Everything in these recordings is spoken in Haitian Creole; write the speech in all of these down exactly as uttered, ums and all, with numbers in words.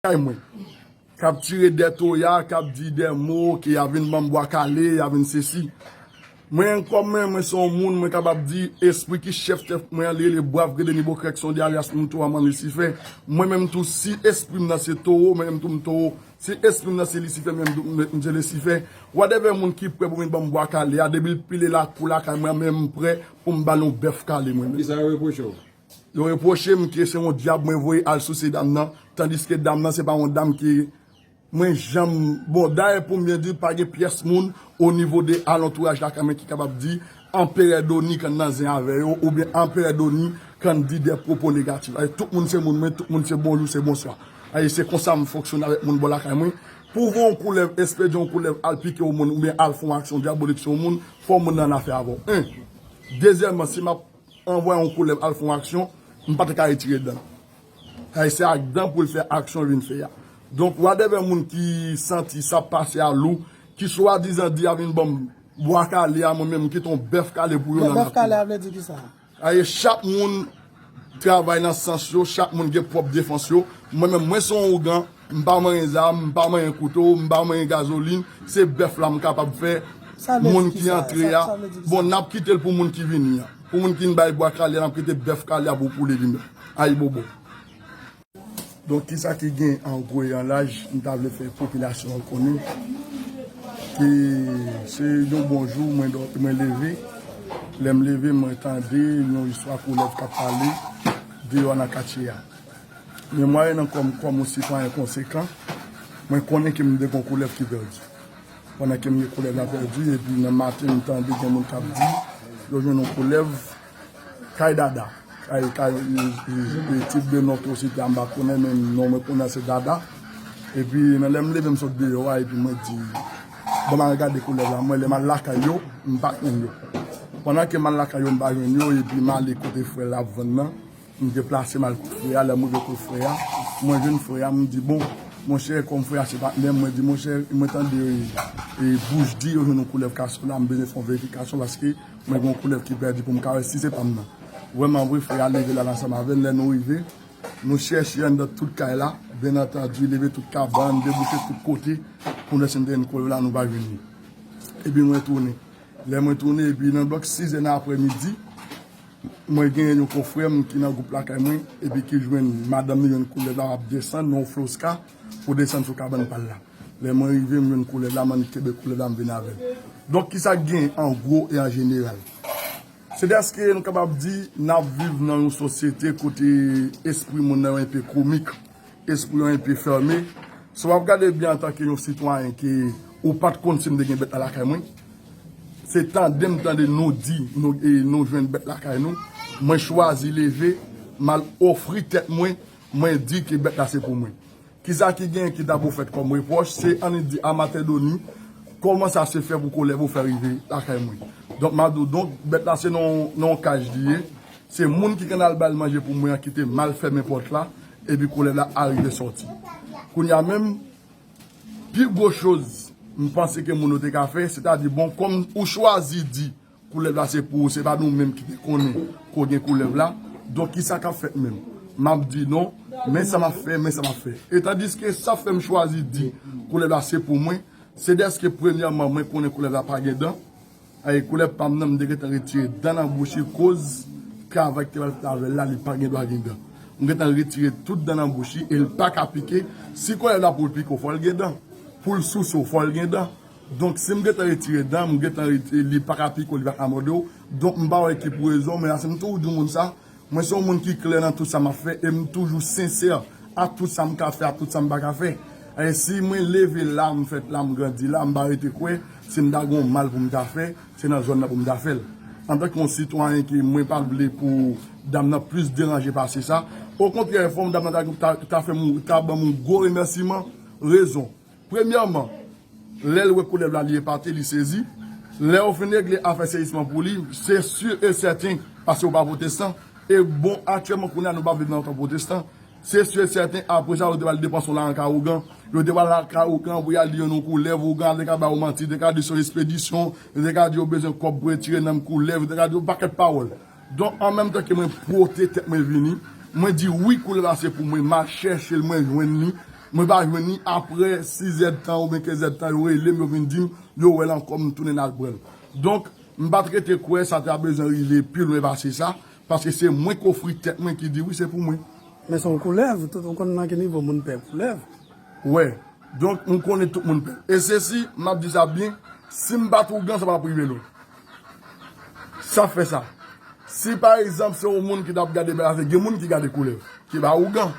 kay mwen, k ap tire dè toya, k ap di dè mo, ke y a vin ban m bwa kale, y a vin sesi. Mwen, kòm mwen, mwen se yon moun, mwen kapab di, espri ki chèf tèt mwen an, li rele Brav Gredeni Bokrèk, se yon de alyas m tou a, mwen Lisifè. Mwen menm tou, si espri m nan se towo, mwen menm tou m towo. Si espri m nan se Lisifè, mwen menm tou m, m se Lisifè. Whatever moun ki prè pou vin ban m bwa kale a, depi l pile lakou lakay mwen, mwen menm m prè pou m ba l yon bèf kale mwen menm. Kisa yo repwoche w? Yo repwoche m ke se yon dyab mwen voye al sou se dam nan, tandiske dam nan se pa yon dam ke mwen janm, bon, dayè pou m byen di, pa gen pyès moun o nivo de alantouraj lakay mwen ki kapab di Anperè Doni k ann nan zen avè yo, oubyen Anperè Doni k ann di de pwopo negatif. Ay, tout moun se moun mwen, tout moun se bonjou, se bonswa. Ay, se konsa m fonksyone avèk moun bò lakay mwen. Pou voye yon koulèv, espedye yon koulèv al pike yon moun, oubyen al fè yon aksyon dyabolik sou yon moun, fò moun nan ann afè avè w. En. Dezyèmman, si m ap anvwaye yon koulèv al fè yon aksyon, m pa t ka retire dan. Sa se ak dan pou l fè aksyon l vin fè a. Donk, whatever moun ki santi sa ap pase a lou, ki swadizan di y a vin ban m bwa kale a, mwen menm, m kite yon bèf kale pou yo nan lakou. Bèf kale a vle di kisa? Aye, chak moun travay nan sans yo, chak moun gen pwòp defans yo. Mwen menm, mwen se yon ougan, m pa manyen zam, m pa manyen kouto, m pa manyen gazolin, se bèf la m kapab fè moun ki antre a. Bon, n ap kite l pou moun ki vini an. Pou moun ki vin bay bwa kale a, n ap kite bèf kale a pou, pou li vin. Ayibobo. Donk, kisa ki gen an gwo e an laj, m ta vle fè popilasyon an konnen ke se yon bon jou, mwen dò-, mwen leve. Lè m leve, mwen tande yon istwa koulèv k ap pale deyò nan katye a. Men mwen, nan kò m, kòm yon sitwayen konsekan, mwen konnen ke m te gen yon koulèv ki pèdi. Pandan ke m gen koulèv la pèdi, epi nan maten, m tande gen moun k ap di, yo jwenn yon koulèv kay Dada. Kay, kay, e, e, e, tip de non ke yo site a, m pa konnen, men non mwen konnen se Dada. Epi, nan lè m leve, m sot deyò a, epi mwen di, bon, m al gade koulèv la. Mwen, lè m al lakay yo, m pa jwenn yo. Pandan ke m al lakay yo, m pa jwenn yo, epi m ale kote frè la ap vann nan. M deplase m al kot frè a, lè m rive kot frè a, mwen jwenn frè a, m di, bon, monchè, kòm frè a se patnè m, mwen di, monchè, mwen tande, e, e, Bouch di yo jwenn yon koulèv Kasola, m bezwen fè yon verifikasyon paske mwen gen yon koulèv ki pèdi pou m ka wè si se pa m nan. Vrèman vre, frè a leve l al ansanm avè n, lè nou rive, nou chèche anndan tout kay la, byen antandi, leve tout kabann, debouche tout kote, pou nou wè si n te jwenn koulèv la, nou pa jwenn li. Epi mwen tounen. Lè mwen tounen, epi nan bòks sizè nan aprèmidi, mwen genyen yon konfrè m ki nan gwoup lakay mwen, epi ki jwenn madanm li jwenn koulèv la ap desann nan yon floska pou desann sou kabann pa l la. Lè mwen rive, m jwenn koulèv la, m annik kenbe koulèv la, m vin avè l. Donk, kisa k gen an gwo e an jeneral? Se dèske nou kapab di n ap viv nan yon sosyete kote espri moun nan yo enpe komik, espri yo enpe fèmen. Si w ap gade byen antanke yon sitwayen ke ou pa t konn si m te gen bèt la lakay mwen, se tande m tande nou di, nou, e, nou jwenn bèt lakay nou, mwen chwazi leve, m al ofri tèt mwen, mwen di ke bèt la se pou mwen. Kisa ki gen ki ta pou fèt kòm repwòch? Se ann di Amatè Doni, kòman sa se fè pou koulèv ou fè rive lakay mwen? Donk, m ap di w, donk, bèt la se nan, nan yon kaj li ye. Se moun ki konn al ba l manje pou mwen an ki te mal fèmen pòt la, epi koulèv la arive sòti. Kounye a menm, pi gwo choz m panse ke moun yo te ka fè, sètadi, bon, kòm ou chwazi di koulèv la se pou ou, se pa nou menm ki te konnen ke w gen koulèv la, donk kisa k ap fèt menm? M ap di non, men sa m ap fè, men sa m ap fè. E tandiske sa fè m chwazi di koulèv la se pou mwen, se dèske premyèman, mwen konnen koulèv la pa gen dan. Ay, koulèv pa m nan, m te gentan retire dan nan bouch li, koz travay ki te pral fèt avè l la, li pa gen dwa gen dan. M gentan retire tout dan nan bouch li, e l pa ka pike. Si koulèv la pou l pike w, fò l gen dan. Pou l souse w, fò l gen dan. Donk, si m gentan retire dan, m gentan retire, li pa ka pike w, li pa ka mòde w. Donk, m pa wè ki pou rezon, men asanm tou di moun sa, mwen se yon moun ki klè nan tout sa m ap fè e m toujou sensè a tout sa m ka fè, a tout sa m pa ka fè. E si mwen leve la, m fèt la, m grandi la, m pa rete kwè, si m ta gen yon mal pou m ta fè, se nan zòn nan pou m ta fè l. Antanke yon sitwayen ke mwen pa vle pou dam nan plis deranje pase sa, okontrè, fò dam nan ta, ta, ta fè m, ta ban m yon gwo remèsiman. Rezon. Premyèman, lè l wè koulèv la, li epate, li sezi. Lè yo fin regle afè sezisman pou li, se si e sèten, paske w pa pwotestan. E bon, aktyèlman, kounye a, nou pa viv nan yon tan pwotestan. Se si e sèten, apre sa, yo te pral depanse w la nan ka ougan. Yo te pral nan ka ougan pou y al di yo yon koulèv, ougan te ka ba yo manti, te ka di se yon espedisyon, yo te ka di yo bezwen kòb pou retire nanm koulèv, yo te ka di yon pakèt pawòl. Donk, an menm tan ke mwen pote tèt mwen vini, mwen di wi, koulèv la se pou mwen, m al chèche l, mwen jwenn li, Mwen pa jwenn li apre sis zè tan oubyen kenz zè tan, yo rele m, yo vin di m, yo wè l ankò, m tounen al pran l. Donk, m pa t rete kwè sa ta bezwen rive pi lwen pase sa, paske se mwen k ofri tèt mwen ki di wi, se pou mwen. Men se yon koulèv, tout, ou konn nan ki nivo moun pè koulèv. Wè, donk, m konnen tout moun pè. E sesi, m ap di sa byen, si m pa t ougan, sa p ap rive lwen. Sa fè sa. Si pa egzanp, se yon moun ki t ap gade bagay, gen moun ki gade koulèv, ki pa ougan.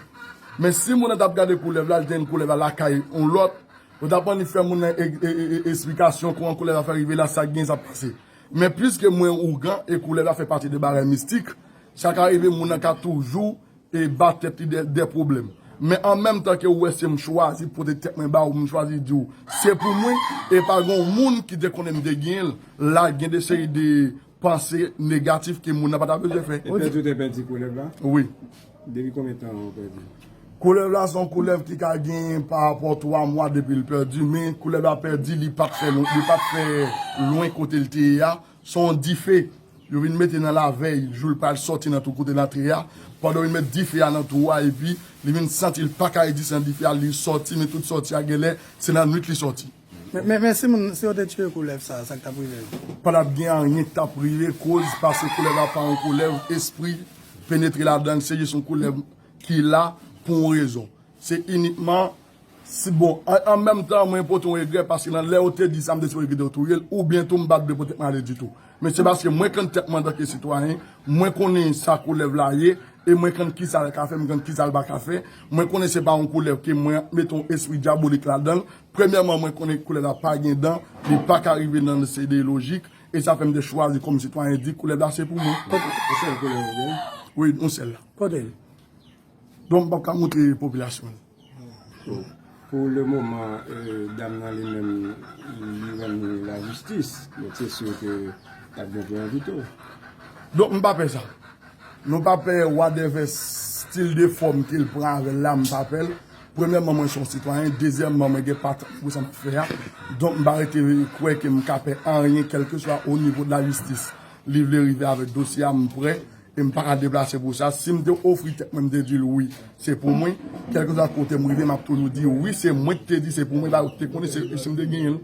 Men si moun nan t ap gade koulèv la, li te jwenn koulèv la lakay yon lòt, yo t ap annik fè moun nan e- e- e- e- esplikasyon kòman koulèv la fè rive la, sa k gen, sa k pase. Men piske mwen ougan e koulèv la fè pati de bagay mistik, sa ka rive moun nan ka toujou e ba tèt li de, de pwoblèm. Men an menm tan ke ou wè se m chwazi pote tèt mwen ba ou, m chwazi di w se pou mwen, e pa gen yon moun ki te konnen m te genyen l, la gen de seri de panse negatif ke moun nan pa ta bezwen fè. E pèdi ou te pèdi koulèv la? Wi. Depi konbyen tan ou pèdi? Koulèv la se yon koulèv ki ka gen pa rapò twa mwa depi l pèdi, men koulèv la pèdi, li pa t fè lwen, li pa t fè lwen kote l te ye a. Se yon dife. Yo vin mete nan lavèy, jou l pral sòti nan twou kote l antre a. Pandan yo vin met dife a nan twou a, epi li vin santi l pa ka egziste nan dife a, li sòti, men tout sòti a genlè, se nan nwit li sòti. Men, men, men si moun, si yo te tiye koulèv sa, sa k t ap rive yo? Pa t ap gen anyen k t ap rive, koz, paske koulèv la pa yon koulèv, espri penetre ladan l, se jis yon koulèv ki la pou yon rezon. Se inikman, si, bon, an, an menm tan, mwen pote yon regrè, paske nan lè yo te di sa, m te sipoze kite yo touye l, oubyen tou m pa t dwe pote mwen ale ditou. Men se paske mwen konn tèt mwen antanke sitwayen, mwen konnen sa koulèv la ye, e mwen konn kisa l ka fè, mwen konn kisa l pa ka fè. Mwen konnen se pa yon koulèv ke mwen mete yon espri dyabolik ladan l. Premyèman, mwen konnen koulèv la pa gen dan, li pa ka rive nan seri de lojik, e sa fè m te chwazi kòm sitwayen di koulèv la se pou mwen. Yon sèl koulèv ou gen? Wi, yon sèl la. Kote l? Donk, m p ap ka montre popilasyon an. Pou le moman, euh, dam nan li menm, li rann nou lajistis. Donk, se si ke l ap gen pou envite w. Donk, m pa pè sa. Nou pa pè whatever stil de fòm ke l pran avè l la, m pa pè l. Premyèman, mwen se yon sitwayen. Dezyèmman, mwen gen patant pou sa m ap fè a. Donk, m pa rete kwè ke m ka pè anyen, kèlkeswa o nivo de lajistis. Li vle rive avèk dosye a, m prè. E m pa ka deplase pou sa. Si m te ofri tèt mwen, m te di l wi, se pou mwen. Kèlkeswa kote m rive, m ap toujou di wi, se mwen ki te di se pou mwen, pa ou ki te konnen, se si m te genyen l.